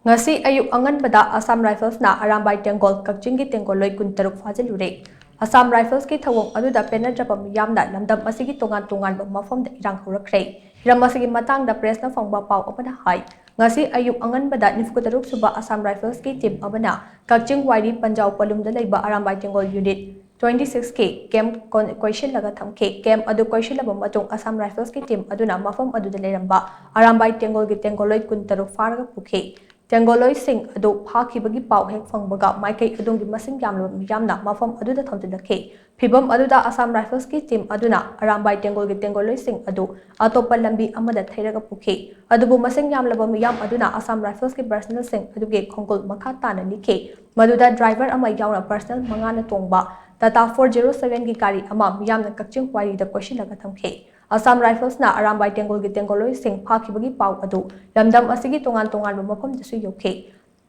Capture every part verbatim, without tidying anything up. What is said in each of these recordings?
ꯉꯁꯤ ꯑꯌꯨꯛ ꯑꯉꯟꯕꯗ Assam Riflesꯅ ꯑꯔꯥꯝꯕꯥꯏ ꯇꯦꯡꯒꯣꯜ ꯀꯛꯆꯤꯡꯒꯤ ꯇꯦꯡꯒꯣꯜꯂꯣꯏ ꯀꯨꯟꯇꯔꯨꯛ ꯐꯥꯖꯤꯜꯂꯨꯔꯦ꯫ Assam Riflesꯀꯤ ꯊꯧꯑꯣꯡ ꯑꯗꯨꯗ ꯄꯦꯟꯅꯗ꯭ꯔꯕ ꯃꯤꯌꯥꯝꯅ ꯂꯝꯗꯝ ꯑꯁꯤꯒꯤ ꯇꯣꯉꯥꯟ ꯇꯣꯉꯥꯟꯕ ꯃꯐꯝꯗ ꯏꯔꯥꯡ ꯍꯧꯔꯛꯈ꯭ꯔꯦ꯫ ꯍꯤꯔꯝ ꯑꯁꯤꯒꯤ ꯃꯇꯥꯡꯗ pressꯅ ꯐꯪꯕ ꯄꯥꯎ ꯑꯃꯅ ꯍꯥꯏ, ꯉꯁꯤ ꯑꯌꯨꯛ ꯑꯉꯟꯕꯗ ꯅꯤꯐꯨꯇꯔꯨꯛ ꯁꯨꯕ Assam Riflesꯀꯤ team ꯑꯃꯅ ꯀꯛꯆꯤꯡ ꯋꯥꯏꯔꯤ ꯄꯟꯖꯥꯎ ꯄꯂꯨꯝꯗ ꯂꯩꯕ ꯑꯔꯥꯝꯕꯥꯏ ꯇꯦꯡꯒꯣꯜ unit twenty sixꯀꯤ camp ꯀꯣꯟ-, ꯀꯣꯏꯁꯤꯜꯂꯒ ꯊꯝꯈꯤ꯫ Camp ꯑꯗꯨ ꯀꯣꯏꯁꯤꯜꯂꯕ ꯃꯇꯨꯡ Assam Riflesꯀꯤ team ꯑꯗꯨꯅ ꯃꯐꯝ ꯑꯗꯨꯗ ꯂꯩꯔꯝꯕ ꯑꯔꯥꯝꯕꯥꯏ ꯇꯦꯡꯒꯣꯜꯒꯤ ꯇꯦꯡꯒꯣꯜꯂꯣꯏ ꯀꯨꯟꯇꯔꯨꯛ ꯐꯥꯔꯒ ꯄꯨꯈꯤ꯫ ꯇꯦꯡꯒꯣꯜꯂꯣꯏꯁꯤꯡ ꯑꯗꯨ ꯐꯥꯈꯤꯕꯒꯤ ꯄꯥꯎ ꯍꯦꯛ ꯐꯪꯕꯒ ꯃꯥꯏꯀꯩ ꯑꯗꯣꯝꯒꯤ ꯃꯁꯤꯡ ꯌꯥꯝꯂꯕ ꯃꯤꯌꯥꯝꯅ ꯃꯐꯝ ꯑꯗꯨꯗ ꯊꯧꯖꯤꯜꯂꯛꯈꯤ꯫ ꯐꯤꯚꯝ ꯑꯗꯨꯗ Assam Riflesꯀꯤ team ꯑꯗꯨꯅ ꯑꯔꯥꯝꯕꯥꯏ ꯇꯦꯡꯒꯣꯜꯒꯤ ꯇꯦꯡꯒꯣꯜꯂꯣꯏꯁꯤꯡ ꯑꯗꯨ ꯑꯇꯣꯞꯄ ꯂꯝꯕꯤ ꯑꯃꯗ ꯊꯩꯔꯒ ꯄꯨꯈꯤ꯫ ꯑꯗꯨꯕꯨ ꯃꯁꯤꯡ ꯌꯥꯝꯂꯕ ꯃꯤꯌꯥꯝ ꯑꯗꯨꯅ Assam Riflesꯀꯤ personnelꯁꯤꯡ ꯑꯗꯨꯒꯤ ꯈꯣꯡꯒꯨꯜ ꯃꯈꯥ ꯇꯥꯅ ꯂꯤꯈꯤ꯫ ꯃꯗꯨꯗ driver ꯑꯃ ꯌꯥꯎꯅ personnel ꯃꯉꯥꯅ ꯇꯣꯡꯕ Tata four zero sevenꯒꯤ ꯒꯥꯔꯤ ꯑꯃ ꯃꯤꯌꯥꯝꯅ ꯀꯛꯆꯤꯡ ꯋꯥꯏꯔꯤꯗ ꯀꯣꯏꯁꯤꯜꯂꯒ ꯊꯝꯈꯤ꯫ Assam Riflesꯅ ꯑꯔꯥꯝꯕꯥꯏ ꯇꯦꯡꯒꯣꯜꯒꯤ ꯇꯦꯡꯒꯣꯜꯂꯣꯏꯁꯤꯡ ꯐꯥꯈꯤꯕꯒꯤ ꯄꯥꯎ ꯑꯗꯨ ꯂꯝꯗꯝ ꯑꯁꯤꯒꯤ ꯇꯣꯉꯥꯟ ꯇꯣꯉꯥꯟꯕ ꯃꯐꯝꯗꯁꯨ ꯌꯧꯈꯤ꯫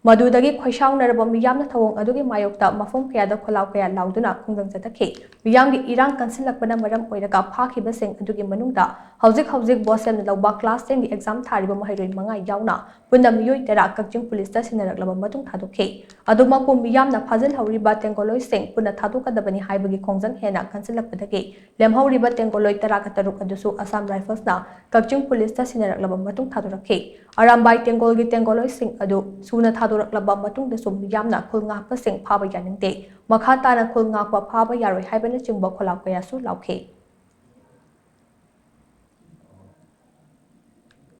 ꯃꯗꯨꯗꯒꯤ ꯈꯣꯏꯁꯥꯎꯅꯔꯕ ꯃꯤꯌꯥꯝꯅ ꯊꯧꯑꯣꯡ ꯑꯗꯨꯒꯤ ꯃꯥꯌꯣꯛꯇ ꯃꯐꯝ ꯀꯌꯥꯗ ꯈꯣꯜꯂꯥꯎ ꯀꯌꯥ ꯂꯥꯎꯗꯨꯅ ꯈꯣꯡꯖꯪ ꯆꯠꯊꯈꯤ꯫ ꯃꯤꯌꯥꯝꯒꯤ ꯏꯔꯥꯡ ꯀꯟꯁꯤꯜꯂꯛꯄꯅ ꯃꯔꯝ ꯑꯣꯏꯔꯒ ꯐꯥꯈꯤꯕꯁꯤꯡ ꯑꯗꯨꯒꯤ ꯃꯅꯨꯡꯗ ꯍꯧꯖꯤꯛ ꯍꯧꯖꯤꯛ ꯕꯣꯁꯦꯝꯅ ꯂꯧꯕ class tenꯒꯤ exam ꯊꯥꯔꯤꯕ ꯃꯍꯩꯔꯣꯏ ꯃꯉꯥ ꯌꯥꯎꯅ ꯄꯨꯟꯅ ꯃꯤꯑꯣꯏ ꯇꯔꯥ ꯀꯛꯆꯤꯡ policeꯇ ꯁꯤꯟꯅꯔꯛꯂꯕ ꯃꯇꯨꯡ ꯊꯥꯗꯣꯛꯈꯤ꯫ ꯑꯗꯨꯃꯛꯄꯨ ꯃꯤꯌꯥꯝꯅ ꯐꯥꯖꯤꯜꯍꯧꯔꯤꯕ ꯇꯦꯡꯒꯣꯜꯂꯣꯏꯁꯤꯡ ꯄꯨꯟꯅ ꯊꯥꯗꯣꯛꯀꯗꯕꯅꯤ ꯍꯥꯏꯕꯒꯤ ꯈꯣꯡꯖꯪ ꯍꯦꯟꯅ ꯀꯟꯁꯤꯜꯂꯛꯄꯗꯒꯤ ꯂꯦꯝꯍꯧꯔꯤꯕ ꯇꯦꯡꯒꯣꯜꯂꯣꯏ ꯇꯔꯥꯒ ꯇꯔꯨꯛ ꯑꯗꯨꯁꯨ Assam Riflesꯅ ꯀꯛꯆꯤꯡ policeꯇ ꯁꯤꯟꯅꯔꯛꯂꯕ ꯃꯇꯨꯡ ꯊꯥꯗꯣꯔꯛꯈꯤ꯫ ꯑꯔꯥꯝꯕꯥꯏ ꯇꯦꯡꯒꯣꯜꯒꯤ ꯇꯦꯡꯒꯣꯜꯂꯣꯏꯁꯤꯡ ꯑꯗꯨ ꯁꯨꯅ ꯊꯥꯗꯣꯔꯛꯂꯕ ꯃꯇꯨꯡꯗꯁꯨ ꯃꯤꯌꯥꯝꯅ ꯈꯨꯜ ꯉꯥꯛꯄꯁꯤꯡ ꯐꯥꯕ ꯌꯥꯅꯤꯡꯗꯦ, ꯃꯈꯥ ꯇꯥꯅ ꯈꯨꯜ ꯉꯥꯛꯄ ꯐꯥꯕ ꯌꯥꯔꯣꯏ ꯍꯥꯏꯕꯅꯆꯤꯡꯕ ꯈꯣꯜꯂꯥꯎ ꯀꯌꯥꯁꯨ ꯂꯥꯎꯈꯤ꯫